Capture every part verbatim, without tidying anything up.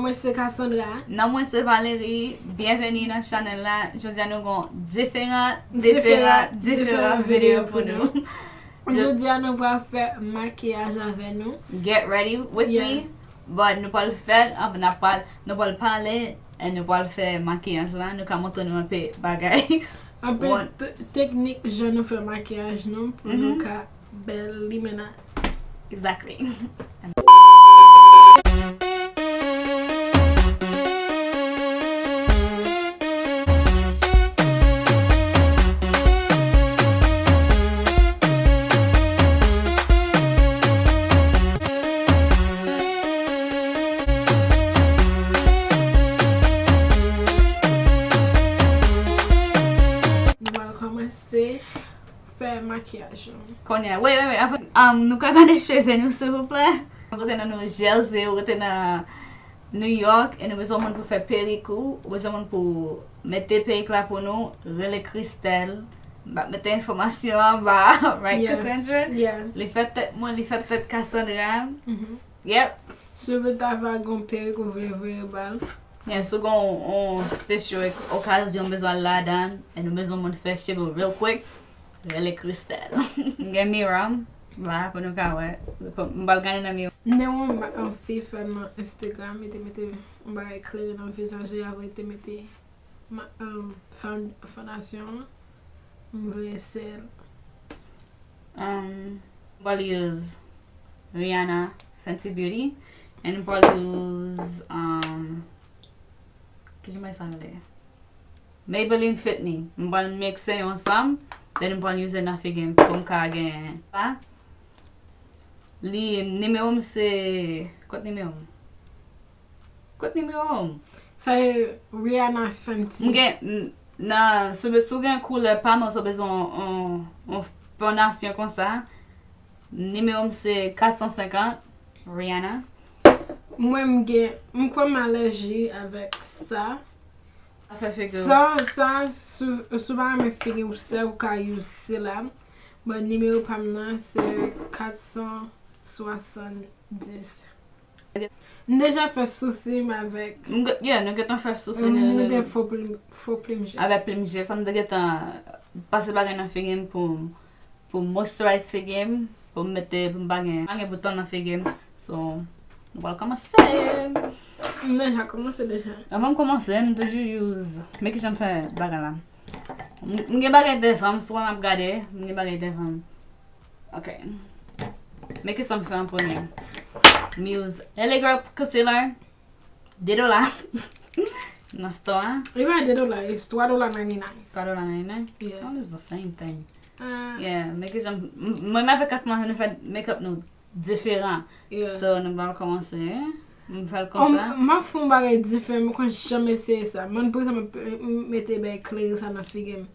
Mwen se Cassandra. Non, mwen se Valerie. Byenveni nan chanèl la. Jodi a nou gon diferan, Diferan, diferan, diferan videyo pou nou. Jodi a nou pral fè makiyaj avè nou. Get ready with Yeah. me. But nou pral fè, anfen, n ap pral, nou pral pale, e nou pral fè makiyaj la. Nou ka montre nou anpe bagay. Anpe Bon. t- teknik jan nou fè makiyaj nou pou Mhm. nou ka bèl limena. Exactly. Nou pral kòmanse fè makiyaj nou. Kounye a, wait, wait, wait, avan, um, nou ka gade cheve nou, silvouplè? Ou rete nan New Jersey, ou rete nan New York, e nou bezwen moun pou fè perik ou, ou bezwen moun pou mete perik la pou nou, rele Christelle. M ap mete enfòmasyon anba, right, Yeah. Cassandra? Yeah. Li fè tèt mwen, li fè tèt Cassandra. Mhm. Yep. Si w ta va gon perik ou vle voye ba l. Yeah, si w gon yon special okazyon bezwen al ladan, e nou bezwen moun fè cheve w real quick, rele Christelle. M gen miwa m la pou nou ka wè. M pral gade nan miwa. M te wè yon ma- yon fi fè nan Instagram, li te mete yon bagay klere nan vizaj li, apre li te mete ma- um, found- fondasyon an. M vle eseye l. Um, m pral use Rihanna Fenty Beauty, and m pral use, um, ki jan sa rele? Maybelline Fit Me. M pral mixe yo ansanm, then m pral use nan figi m pou m ka gen sa. Li, nimewo m se, kot nimewo m? Kot nimewo m? Sa e Rihanna Fenty. M gen, m, nan, si w be- si w gen koulè pa m, si w bezwen yon, yon, yon fondasyon konsa, nimewo m se kat san senkant, Rihanna. Mwen m gen, m kwè m alèji avèk sa. Sa fè figi w. Sa, sa, sou, sou pa renmen figi w sè, ou ka use sila. But nimewo pa m nan se kat san swasanndis. M deja fè sousi m avèk. M ge- yeah, nou gentan fè sousi M nou, mete nou, fo plim, fo plim je. avèk plim je. Sa m te gentan pase bagay nan figi m pou, pou moisturize figi m, pou m mete, pou m pa gen, pa gen bouton nan figi m. So, nou pral kòmanse. M deja kòmanse deja. Anvan m kòmanse, m toujou use. Men ki jan m fè bagay la. M m gen bagay devan m, si w wè m ap gade, m gen bagay devan m. Ok. Men ki sa m fè an premye. M use L A Girl Concealer. De dola. Nan store a. E pa de dola, it's twa dola ninety nine. Twa dola ninety nine. Yeah. Almost the same thing. Ah, Yeah, men ki jan m- mwen m avèk Cassandra nou fè make up nou diferan. Yeah. So, nou pral kòmanse, hein? M fè l Oh, konsa. m ap fè yon bagay diferan, mwen konn janm eseye sa. Mwen prese m ap, m mete bay klere sa nan figi m.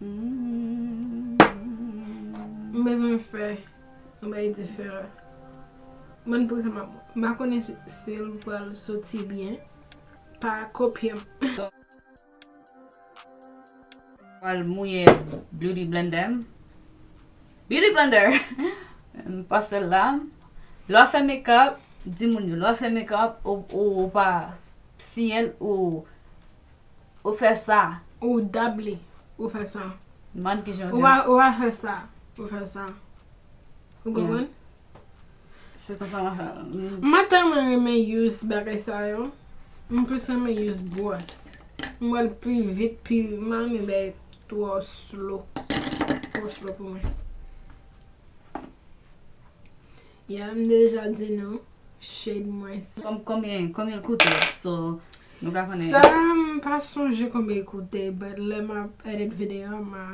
Mm. M bezwen fè yon bagay diferan. Mwen prese m ap, m pa konnen si, si l pral soti byen. Pa kopye m. Pral mouye beauty blender m. Beauty blender! M pase l la. Lè w ap fè make up, di moun yo, lè w ap fè make up, ou, ou, ou pa siyen l, ou, ou fè sa. Ou dab li, ou fè sa. Man ki jan Ou di. pa, ou pa fè sa, ou fè sa. Ou Yeah. konprann? Se konsa m ap fè. Mm. M pa tèlman renmen use bagay sa yo. M plis renmen use bwòs. M wè l pi vit, pi, m pa renmen bagay twò slow. Twò slow pou mwen. Yeah, m deja di nou, shade mwen. Kòm, konbyen, konbyen l koute? So, nou ka konnen. Sa, m pa sonje konbyen l koute, but lè m ap edit videyo, m a,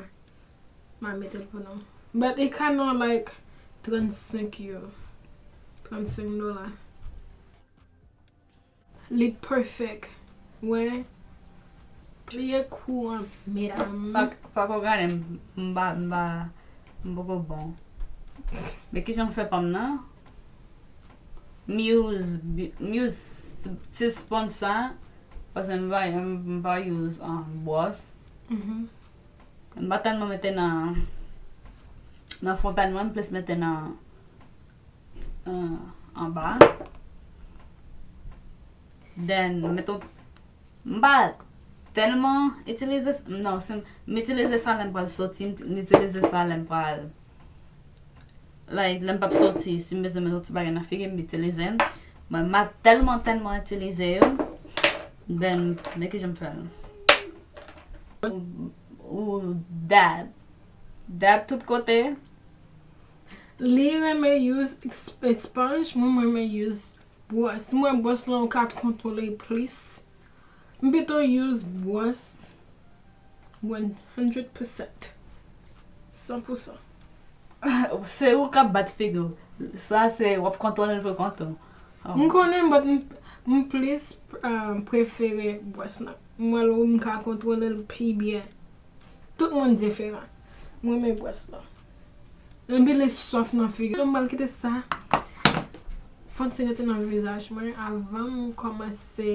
m a mete l pou nou. But it kinda like trannsenk euro. Trannsenk dola. Li perfect. Wè. Pliye kou an, medam. Pa, pa ko gade m, m ba, m ba, m poko bon. Men ki jan m fè pa m nan? M use, m use ti sponge sa, paske m pa, m pa use, um, bwòs. Mhm. M pa tèlman mete nan, nan fon pè mwen, m plis mete nan, uh, anba. Then, meton, m pa tèlman itilize, non, si m, m itilize sa lè m pral soti, m itilize sa lè m pral, like, lè m p ap soti, si m bezwen met yon ti bagay nan figi m, m itilize l. Mwen, m pa tèlman, tèlman itilize yo. Then, men kijan m fè l. Ou dab. Dab tout kote. Li renmen use esponj, mwen, mwen renmen use bwòs. Mwen, bwòs lan, ou ka kontwole plis. M pito use bwòs one hundred percent. San pou san. Se ou k ap bat figi w. Sa se w ap kontwole l pou kont ou. Oh. M konnen, but m, m plis, um, prefere bwòs lan. Mwen, m ka kontwole l pi byen. Tout moun diferan. Mwen, men bwòs lan. Epi li sòf nan figi. M pral kite sa fon ti rete nan vizaj mwen avan m kòmanse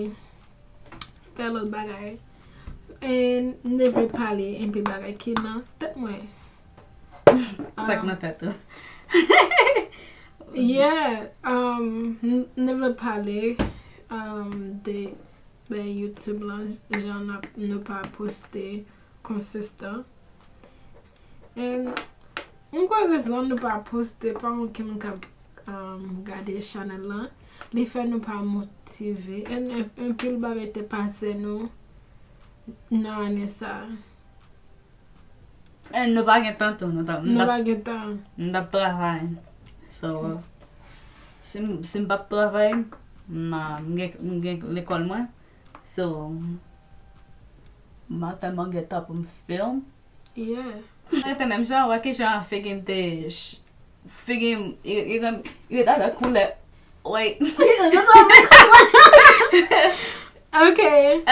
fè lòt bagay. E m te vle pale enpe bagay ki nan tèt mwen. Sa k nan tèt ou? Yeah, um, m, m te vle pale, um, de, ben, YouTube lan, jan n ap, nou pa poste konsistan. And m kwè rezon nou pa poste, pa okenn moun k ap, um, gade chanèl lan, li fè nou pa motive. And, and, anpil bagay te pase nou nan ane sa. And nou pa gen tan tou, nou t ap, nou t ap, nou pa gen tan. Nou t ap travay. So, si m, si m p ap travay, m, m gen, m gen lekòl mwen. So, m pa tèlman gen tan pou m film. Yeah. Mwen te menm jan, wè kijan figi m te ch-, figi m, i, i, i ret avèk koulè. Wait. Ok.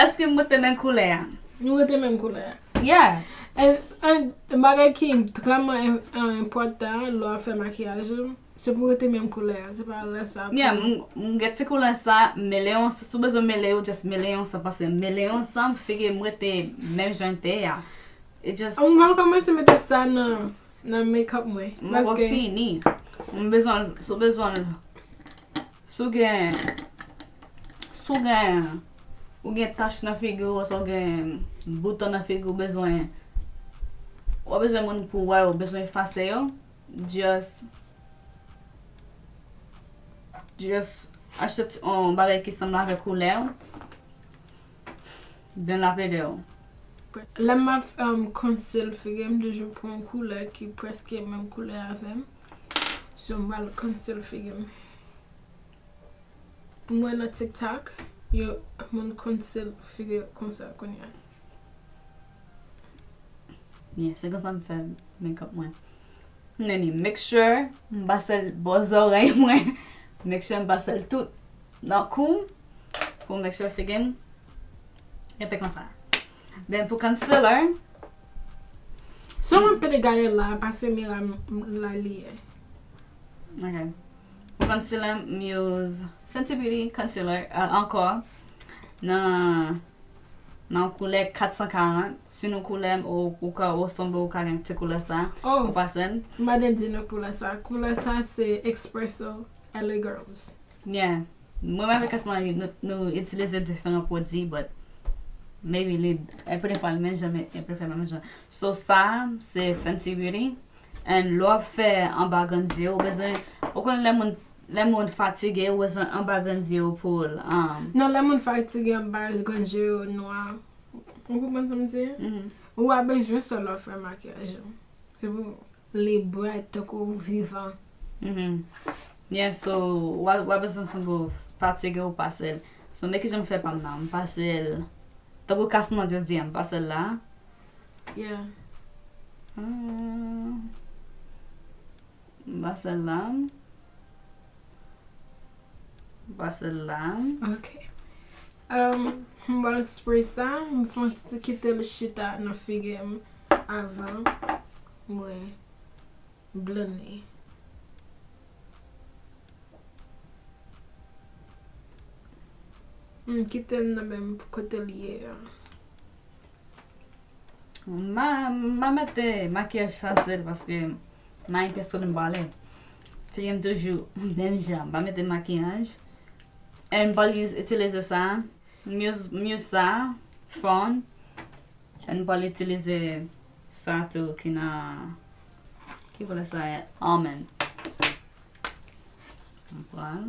Èske m rete menm koulè a? Nou rete menm koulè a. Yeah. E, e, bagay ki trèman en-, en-, enpòtan lè w ap fè makiyaj ou, se pou rete menm koulè a, se pa lè sa pou... Yeah, m, m gen ti koulè sa, mele yon, si w bezwen mele yo, just mele yon sa, paske mele yon sa, m figi m rete menm jan te a. It just... M pral kòmanse mete sa nan, nan makeup mwen. M poko fini. M bezwen, si w bezwen, si w gen, si w gen, ou gen tach nan figi w, oswa w gen bouton nan figi w, bezwen, w bezwen moun pou wè, w bezwen efase yo, just Just achte ti, yon bagay ki sanble avèk koulè w, then l ap ede w. Lè m ap, um, conceal figi m, m toujou pran yon koulè ki prèske menm koulè avè m. So, m pral conceal figi m. M wè nan TikTok, yo, moun conceal figi yo konsa kounye a. Yeah, se konsa m fè makeup mwen. Neni, make sure m pase l bò zòrèy mwen. Make sure m pase l tout nan kou m. Pou make sure figi m rete konsa. Then pou concealer. Sou mwen pete gade la, pase mira m, la li ye. Ok. Pou concealer, m use Fenty Beauty concealer, uh, ankò. Nan nan koulè kat san karant, si nou koulè m, ou, ou ka, ou sanble ou ka gen ti koulè sa, oh, ou pase l. M pa te di nou koulè sa. Koulè sa se Espresso L A Girls. Yeah. Mwen menm avèk Aslan, nou, nou itilize diferan pwodui, but maybe li, enpe de fwa li menm jan, men enpe de fwa li pa menm jan. So sa, se Fenty Beauty. And lè w ap fè anba grenn zye w, ou bezwen, ou konn lè moun, lè moun fatige, ou bezwen anba grenn zye w pou l, um, non, lè moun fatige, anba grenn zye yo nwa. Ou konprann sa m di? Mhm. Ou a bezwen sa lè w ap fè makiyaj ou. Se pou li bright, tankou vivan. Mhm. Yeah, so, w a, w a bezwen sanble w fatige, ou pase l. So, men kijan m fè pa m nan, m pase l. Tankou kas nan jodi a, m pase l la. Yeah. Ah. M pase l la. M pase l la. Ok. Um, m pral spray sa, m fè yon ti kite l chita nan figi m avan mwen blende. M kite l nan menm kote l ye a. M pa, m pa mete makiyaj fasil paske m pa gen pèsòn m pale. Figi m toujou menm jan. M pa mete makiyaj. And m pral itilize sa. M use, m use sa. Fon. And m pral itilize sa tou ki nan, ki koulè sa ye? Almond. M pral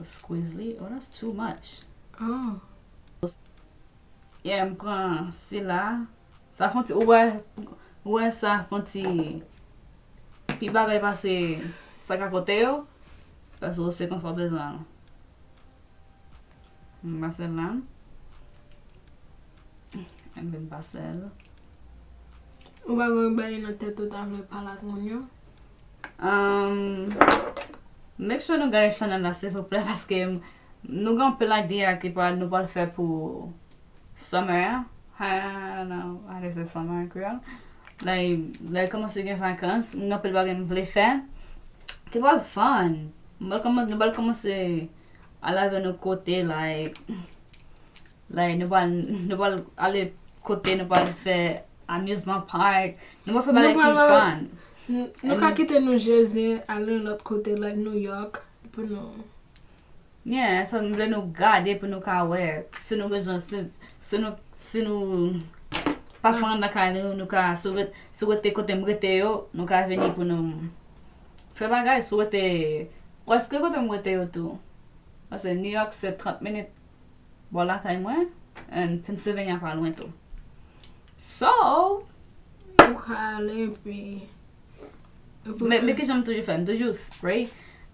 squeeze li. Oh, that's too much. Oh. Yeah, m pran sila. Sa fon ti, ou wè, ou wè sa fon ti pi bagay pase sa k akote yo. Paske se konsa w bezwen l. M pase l la. And then pase l. Ou pa gen bagay nan tèt ou ta vle pale ak moun yo? Um, make sure nou gade chanèl la silvouplè paske nou gen anpil idea ki pral nou pral fè pou summer. Ha, nan, how to say summer an kreyòl? Like, lè kòmanse gen vakans, m gen anpil bagay m vle fè. Ki pral fun. M pral kòmanse, nou pral kòmanse al avè nou kote, like, like, nou pral, nou pral ale kote, nou pral fè amusement park. Nou pral fè bagay ki fun. Nou ka kite New Jersey, ale yon lòt kote, like New York, pou nou. Yeah, so m vle nou gade pou nou ka wè si nou bezwen, si, si nou, si nou pa fè ann lakay nou, nou ka, si w ret-, si w rete kote m rete yo, nou ka vini pou nou fè bagay, si w rete prèske kote m rete yo tou. Paske New York se trant minit bò lakay mwen, and Pennsylvania pa lwen tou. So, Ou ka ale epi men, men kijan m toujou fè? M toujou spray.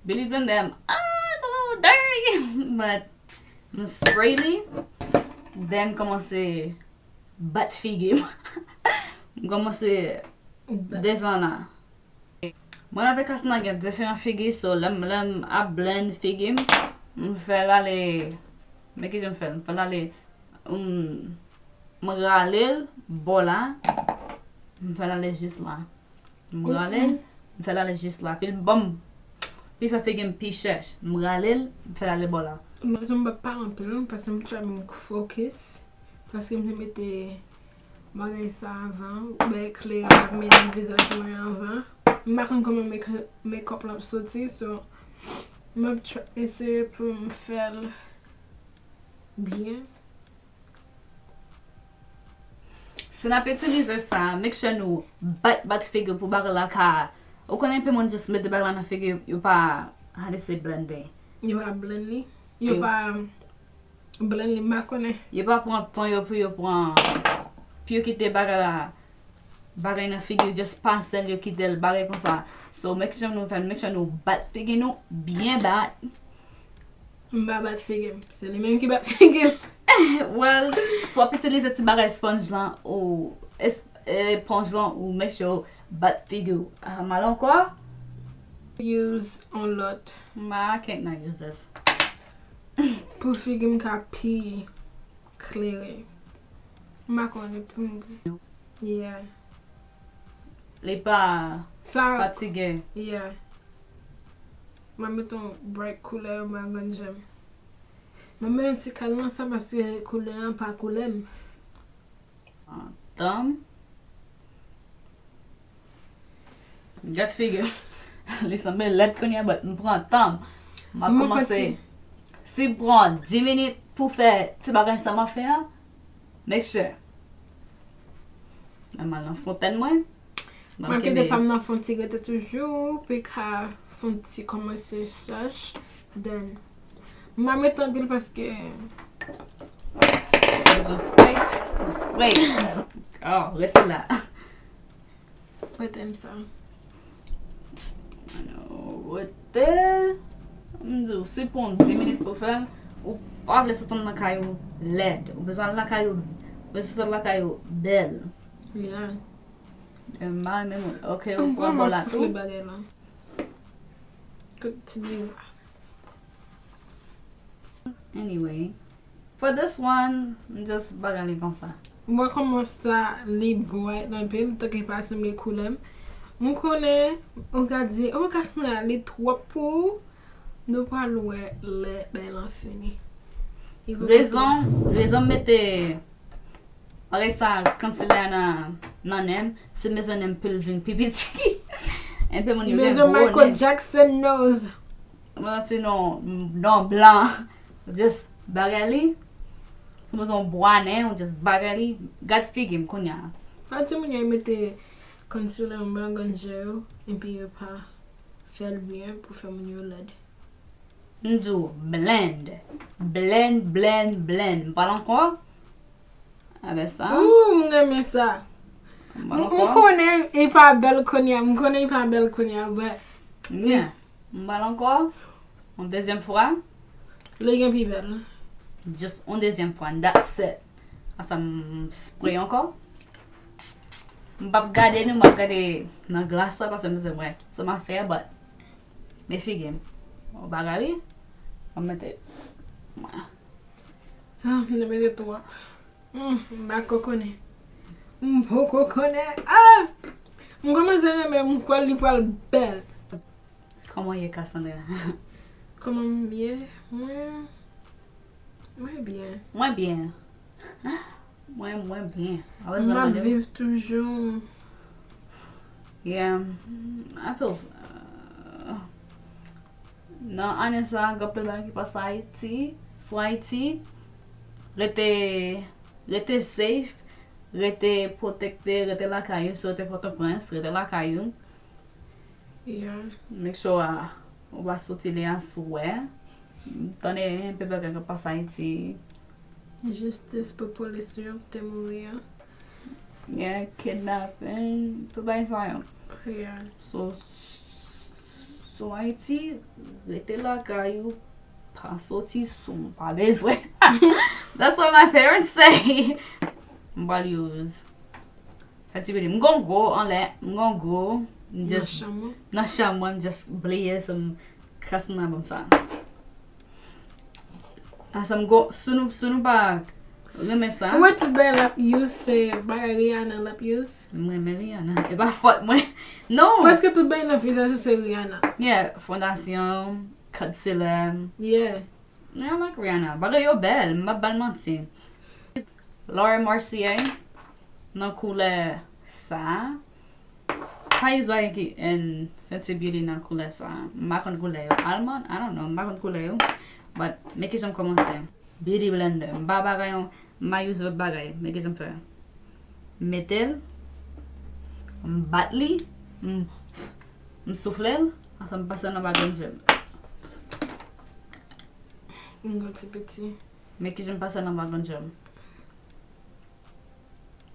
Billy Blender, ah, it's a little dirty. But m spray li, then kòmanse bat figi m. M kòmanse devan la. Mwen avèk Asna gen diferan figi, so lè m, lè m ap blend figi m, m fè l ale, men kijan m fè l? M fè l ale, m, m rale l bò la, m fè l ale jis la. M rale l, m fè l ale jis la. Pi l ban m, pi fè figi m pi chèch. M rale l, m fè l ale bò la. Mezanmi, m p ap pale anpil non, paske m try pou m focus. Paske m te mete bagay sa avan, bay klere m ap mete nan vizaj mwen anvan. M pa konn kòman make-, makeup la ap soti, so m ap try, eseye pou m fè l byen. Si n ap itilize sa, make sure nou bat, bat figi pou bagay la ka, ou konnen anpil moun just mete bagay la nan figi, yo pa, how to say, blende. Yo pa blend li. Yo pa blend li, m pa konnen. Yo pa pran tan yo pou yo pran, pou yo kite bagay la, bagay nan figi, just pase l, yo kite l, bagay konsa. So, make sure nou fè, make sure nou bat figi nou, byen bat. M pa bat figi m. Se li menm ki bat figi l. Well, si w ap itilize ti bagay sponge lan, ou es-, eponj lan, ou make sure w bat figi w. Ah, mal ankò. Use on lòt. Ma, I can't not use this. Pou figi m ka pi klere. M pa konnen pou m di. Yeah. Li pa Sa, fatige. Yeah. Mwen met yon bright koulè, mwen grann jan. Mwen met yon ti kal nan sa paske koulè an pa koulè m. Tan m. Gad figi m. Li sanble lèd kounye a, but m pran tan m. M ap Mwen kòmanse. fati- Si m pran dis minit pou fè ti bagay sa m ap fè a, make sure. Mwen al nan fontèn mwen. Mwen Mwen kite pa m nan fon ti rete toujou, pou l ka fon ti kòmanse sèch. Then, m pa met anpil paske Bezwen spray. Ou spray. Oh, rete la. Pote m sa. Rete. M di w, si pran dis minit pou fè l, ou pa vle sot lakay ou lèd. Ou bezwen al lakay ou, ou bezwen sot lakay ou bèl. Yeah. E m pa renmen moun. Ok, ou M pran bò kòmanse la soufle tou. Bagay la. Tout ti dega. Anyway, for this one, m just bagay li konsa. Mwen kòman sa li bright anpil, tanke pa sanble koulè m. M konnen, ou ka di, oh, Kasmina, li twòp pou ou. Nou pral wè lè bèl an fini. Li poko Rezon, rezon m mete bagay sa, concealer nan, nan nen m, se bezwen nen m pou l vin pi piti. Anpil moun yo gen Bezwen gwo Michael nen. Jackson nose. Mwen santi non, non blan. Just bagay li. Ou bezwen bwa nen, ou just bagay li. Gad figi m kounye a. Pa timoun yo mete concealer anba ganje yo, epi yo pa fè l byen pou fè moun yo lèd. M di w, blend. Blend, blend, blend. M pral ankò. Avè sa. Ooh, m renmen sa. M pral ankò. M konnen li pa bèl kounye a. M konnen li pa bèl kounye a, but yeah. M pral ankò. Yon dezyèm fwa. Li gen pi bèl. Just yon dezyèm fwa, and that's it. Ansanm spray ankò. M p ap gade nou, m ap gade nan glas la, paske m bezwen wè sa m ap fè, but men figi m. Yon bagay wi. M ap mete. Ah, m te mete twòp. Hmm, m pa ko konnen. M poko konnen. Ah! M kòmanse renmen, m kwè li pral bèl. Kòman w ye, Cassandra? Kòman m ye? Mwen, mwen byen. Mwen byen. Mwen, mwen byen. Apre sa, m ap viv toujou. Yeah, I feel, uh, nan ane sa, gen anpil bagay ki pase Ayiti, sou Ayiti. Rete, rete safe, rete pwotekte, rete lakay ou, si w rete Pòtoprens, rete lakay ou. Yeah. Make sure, ah, ou pa soti lè aswè. Tande anpil bagay k ap pase Ayiti. Jistis pou polis yo te mouri an. Yeah, kidnaping, tout bagay sa yo. Yeah. So, so Ayiti, rete lakay ou, pa soti si w pa bezwen. That's what my parents say. M pral use. Fè ti pede. M gon gwo anlè, m gon gwo. M just nan chanm mwen, m just bliye sou m kras nan banm sa. Asa m gon, si nou, si nou pa renmen sa. Ou wè tout bagay l ap use, se bagay Rihanna l ap use. M renmen Rihanna. E pa fòt mwen. Non. Prèske tout bagay nan vizaj se Rihanna. Yeah, fondasyon, concealer. Yeah. Men I like Rihanna. Bagay yo bèl, m p ap ba l manti. Laura Mercier nan koulè sa. Pa use bagay ki en Fenty Beauty nan koulè sa. M pa konn koulè yo. Almond, I don't know. M pa konn koulè yo. But, men kijan m kòmanse. Beauty blender. M pa bagay yon, m pa use lòt bagay. Men kijan m fè. M mete l. M bat li. M, m soufle l. Ansanm pase l nan bagay m fè. M gon ti piti. Men kijan m pase l anba grenn je m.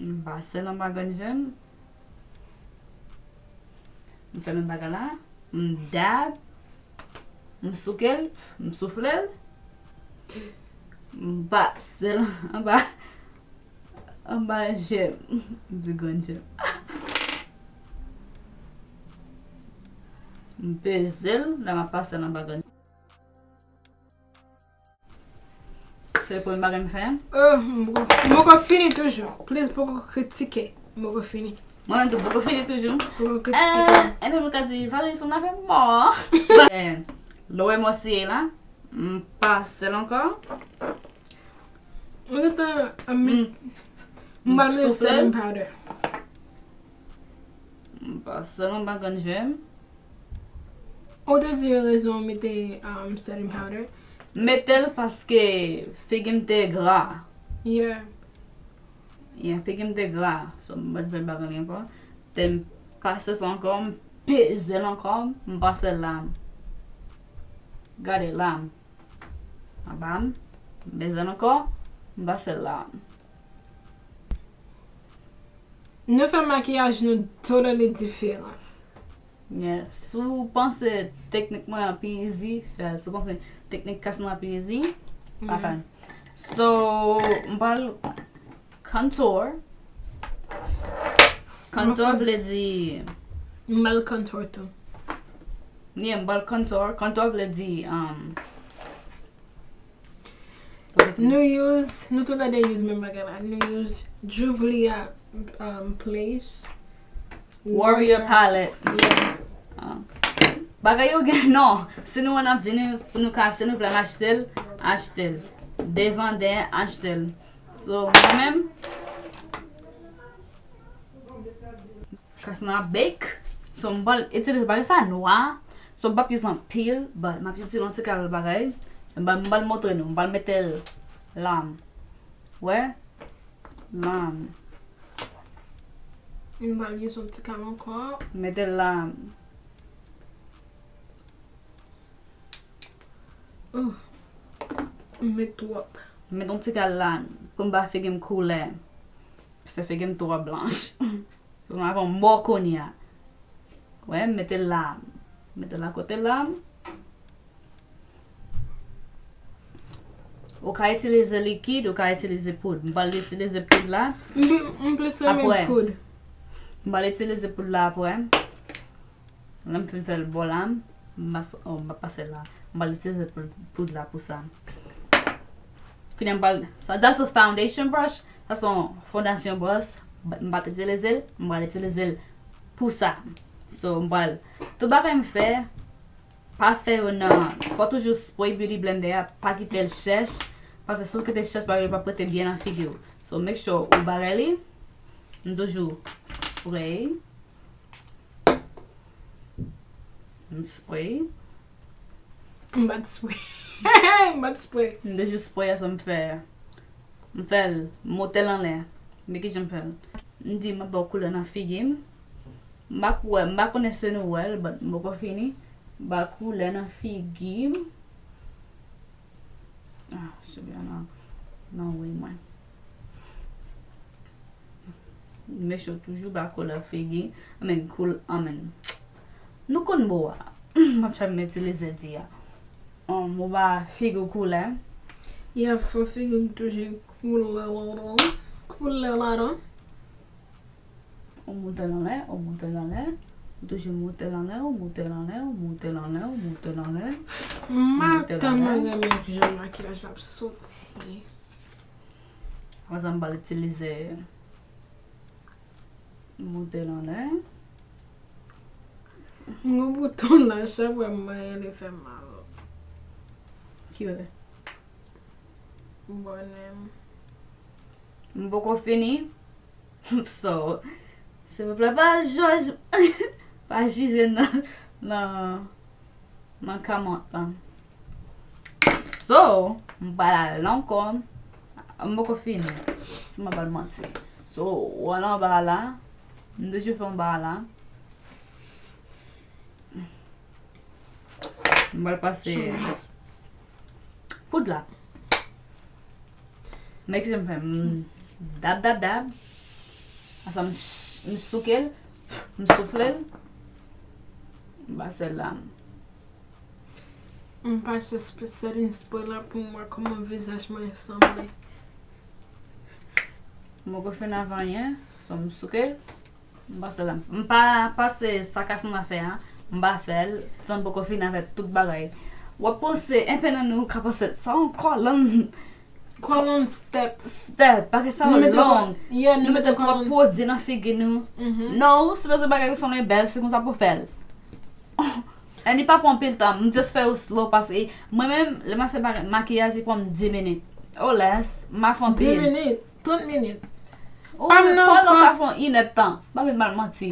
M pase l anba grenn je m. M fè menm bagay la. M dab. M souke l. M soufle l. M pase l anba, anba je m. M di grenn je m. M peze l, la m ap pase l anba grenn. Se premye bagay m fè. Oh, m poko, m poko fini toujou. Please, poko kritike. M poko fini. Mwen menm tou, poko fini toujou. Poko kritike. Eh, ebyen, mwen ka di, Valerie, se yon afè mò. Eh, Laura Mercier la, m pase l ankò. Mwen gentan, ah, m, m pral mete setting powder. M pase l anba grenn je m. Ou te di rezon w mete, um, setting powder? M mete l paske figi m te gra. Yeah. Yeah, figi m te gra. So, m pa t fè bagay li ankò. Te m pase sa ankò, m peze l ankò, m pase l la. Gade la. Anba m, m peze l ankò, m pase l la. Nou fè makiyaj nou totally diferan. Yeah. Si w panse teknik mwen an pi easy, fè l. Si w panse teknik Cassandra pi easy, pa fè l. So, m pral contour. Contour vle di. M pral contour tou. Yeah, m pral contour. Contour vle di, um, Nou use, nou tou lè de use menm bagay la. Nou use Juvia's, um, Place Warrior Palette. Yeah. Ah. Bagay yo gen non. Si nou wè n ap di nou, pou nou ka, si nou vle achte l, achte l. De vandè, achte l. So, mwen menm, Cassandra bake. So, m pral itilize bagay sa nwa. So, m p ap use anpil, but m ap use yon ti kal bagay. M ba, m ba l montre nou. M ba l mete l la. Wè? La. M ba l use yon ti kal ankò. Mete l la. Oh. M met twòp. M met yon ti kal la pou m ba figi m koulè. Paske figi m twò blanch. Fò m avè yon mò kounye a. Wè, m mete l la. M mete l la kote la. Ou ka itilize likid, ou ka itilize poud. M pral itilize poud la. M, m plis renmen Apre. Poud. M pral itilize poud la apre. Lè m fin fè l bò la, m pas-, oh, m pa pase la. M pral itilize poud, poud la pou sa. Kounye a m pral, so that's a foundation brush. Sa se yon fondasyon bwòs. M pa t itilize l, m pral itilize l pou sa. So, m pral, tout bagay m fè, pa fè yo nan, fò toujou spray beauty blender a, pa kite l chèch, paske si w kite l chèch, bagay yo p ap rete byen nan figi w. So, make sure ou bagay li, m toujou spray. M spray. M pa t spray. M pa t spray. M te jis spray a, sa m fè. M fè l, m moute l anlè. Men kijan m fè l. M di m ap ba w koulè nan figi m. M pa kwè, m pa konnen si nou wè l, but m poko fini. M ba koulè nan figi m. Ah, cheve a nan, nan wi mwen. Make sure toujou ba koulè figi. I mean, koul-, I mean, nou konn mo a. M ap try m itilize di a. Um, ou ba figi w koulè. Yeah, fò figi w toujou koulè ladan. Ou moute l anlè, ou moute l anlè. Ou toujou moute l anlè, ou moute l anlè, ou moute l anlè, ou moute l anlè. M pa tèlman renmen jan makiyaj la ap soti. Apre sa, m pral itilize moute l anlè. M gon bouton la, chak fwa m manyen li fè mal. Ki bagay? Bònè m. M poko fini. So, silvouplè, pa jòj, pa jije nan, nan, nan kòmantè la. So, m pral al ankò. M poko fini. Si m ap ba l manti. So, w al anba la. M toujou fè anba la. M pral pase poud la. Men kijan m fè? M dab, dab, dab. Anfen, m ch-, m souke l. M soufle l. M pase l la. M pase sp-, setting spray la pou m wè kòman vizaj mwen sanble. M poko fin avè anyen. So, m souke l. M pase la. M pa pase sa k ap sanm afè a. M pa fè l. Tan poko fini avè tout bagay. W ap panse, enpe nan nou ka panse, sa yon kòlòn. Kòlòn step. Step. Paske sa yo long. Nou mete twòp pwodui nan figi nou. Non, ou sipoze bagay yo sanble bèl, se konsa pou fè l. And li pa pran anpil tan. M just fè yo slow paske mwen menm, lè m ap fè bagay, makiyaj, li pran m dis minit. Or less, m pa fè anpil. Dis minit? Trant minit. Ou, pa m nan, pa lè w ka fè yon inèdtan. Pa vin ba m manti.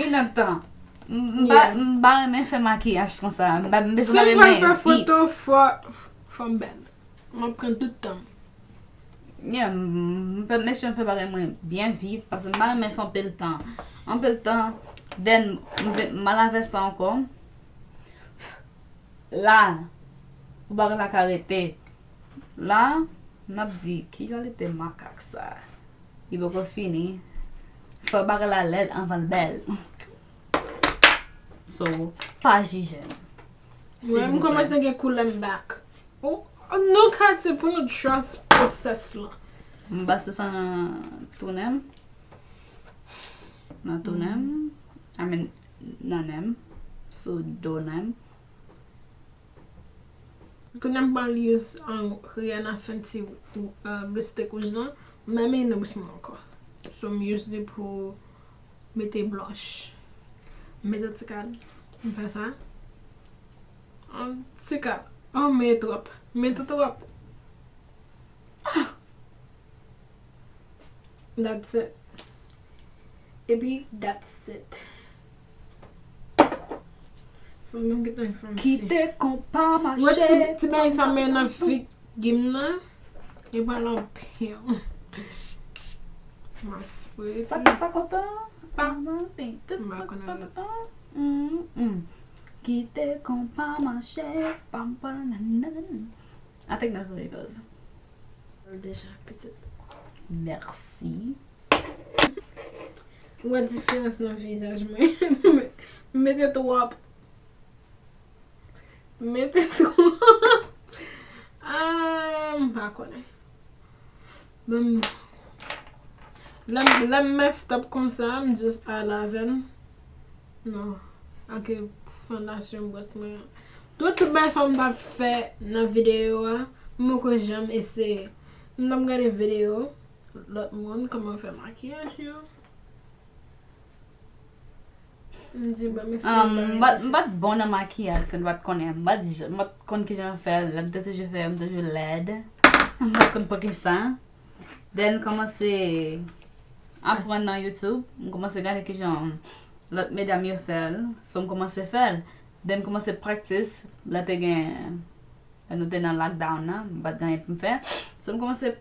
Inèdtan. M, m pa, m pa renmen fè makiyaj konsa. M pa, m bezwen bagay vit. Si m pral fè foto, fò, fò m bèl. M ap pran tout tan m. Yeah, m, m, m, mesye m fè bagay mwen byen vit, paske m pa renmen fè anpil tan. Anpil tan, then m, m al avè sa ankò. La, pou bagay la ka rete. La, n ap di, ki kalite makak sa? Li poko fini. Fò bagay la lèd anvan l bèl. So, pa jije m. Wè, m kòmanse gen koulè m back. Oh, nou ka se pou nou trust process la. M pase sa nan tou nen m. Nan tou nen m. I mean, nan nen m. Sou do nen m. Kounye a m pral use, um, Rihanna Fenty, um, lipstick wouj lan. M pa renmen nan bouch mwen ankò. So, m use li pou mete blush. M mete ti kad. M fè sa. Yon ti kad. Oh, m mete twòp. M mete twòp. Ah! That's it. Epi, that's it. Kite konpa mache. Wè ti, ti bagay sa men nan figi m nan. E pa l anpil. M ap spray. Sa k pa kontan? Pa kontan. Mm, mm. Kite konpa mache. Pam, pam, nan, nan. I think that's what it goes. Deja, pitit. Merci. Ou wè diferans nan vizaj mwen? M mete twòp. M mete twòp. Ah, m pa konnen. Bon, lè m, lè m messed up konsa, m just ale avè l. Non. Ak fondasyon bwòs mwen an. Tout, tout bagay sa m t ap fè nan videyo a, m poko janm eseye. M t ap gade videyo lòt moun, kòman yo fè makiyaj yo. M di, bon, m eseye. Um, m pa, m pa t bon nan makiyaj, so m pa t konnen. M pa t j-, m pa t konn kijan fè l. Lè m te toujou fè, m toujou lèd. M pa t konn poukisa. Then, m kòmanse aprann nan YouTube. M kòmanse gade kijan lòt medam yo fè l. So, m kòmanse fè l. Then, m kòmanse practice. Lè te gen, lè nou te nan lockdown nan, m pa t gen anyen pou m fè. So, m kòmanse,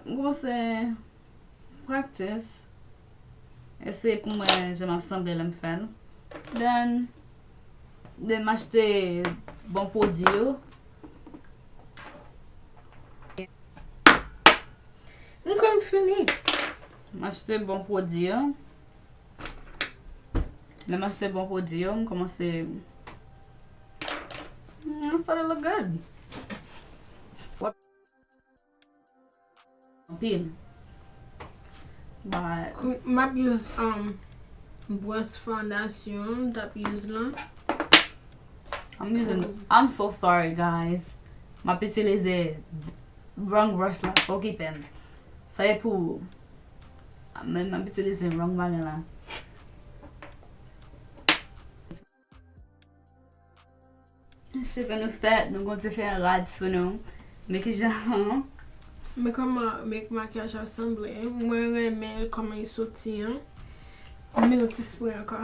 m kòmanse practice. Eseye pou m wè jan m ap sanble lè m fè l. Then, then m achte bon pwodui yo. M kwè m fini. M achte bon pwodui yo. Lè m achte bon pwodui yo, m kòmanse, mm, it started to look good. Anpil. But m ap use, um, bwòs fondasyon m t ap use lan. I'm using, I'm so sorry, guys. M ap itilize d-, wrong brush la. Okipe m. Sa e pou, men m ap itilize wrong bagay la. Cheve nou fèt, nou gon diferan rad sou nou. Men kijan. Men kòman, men makiyaj la sanble. Mwen renmen kòman li soti an. M met yon ti spray ankò.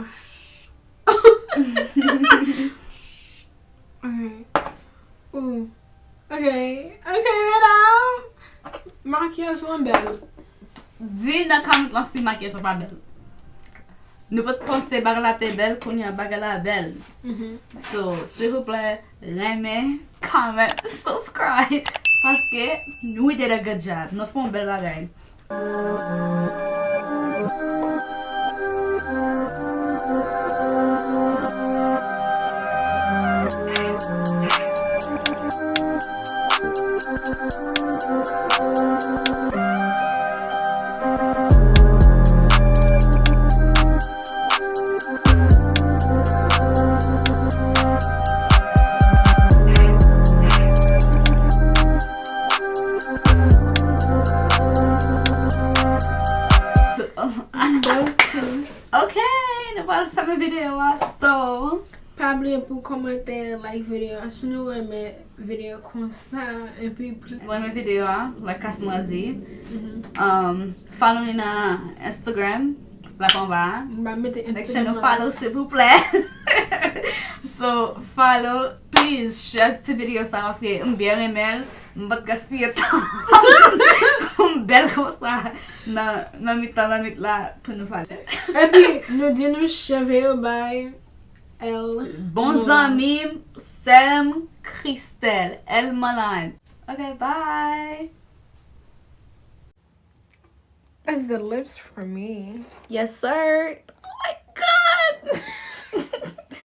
Ok. Ooh. Ok. Ok, medam. Makiyaj lan bèl. Di nan kòmantè lan si makiyaj lan pa bèl. Nou pa t panse bagay la te bèl, kounye a bagay la bèl. Mhm. So, silvouplè, renmen, comment, subscribe. Paske, we did a good job. Nou fè yon bèl bagay. Ok, nou pral fèmen videyo a, so. Pa bliye pou kòmante, like videyo a, si nou renmen videyo konsa, epi pl- Mwen renmen videyo a, like Cassandra di. Mhm. Um, follow li nan Instagram, la anba a. M va mete Instagram la. Make sure nou follow, silvouplè. So, follow, please, share ti videyo sa, paske m byen renmen l. M pa t gaspiye tan. M bèl konsa nan, nan mitan lannwit la pou nou pale. Epi, nou di nou cheve yo bay L. Bon zanmi m, sè m, Christelle, L Malade. Ok, bye. Is the lips for me? Yes, sir.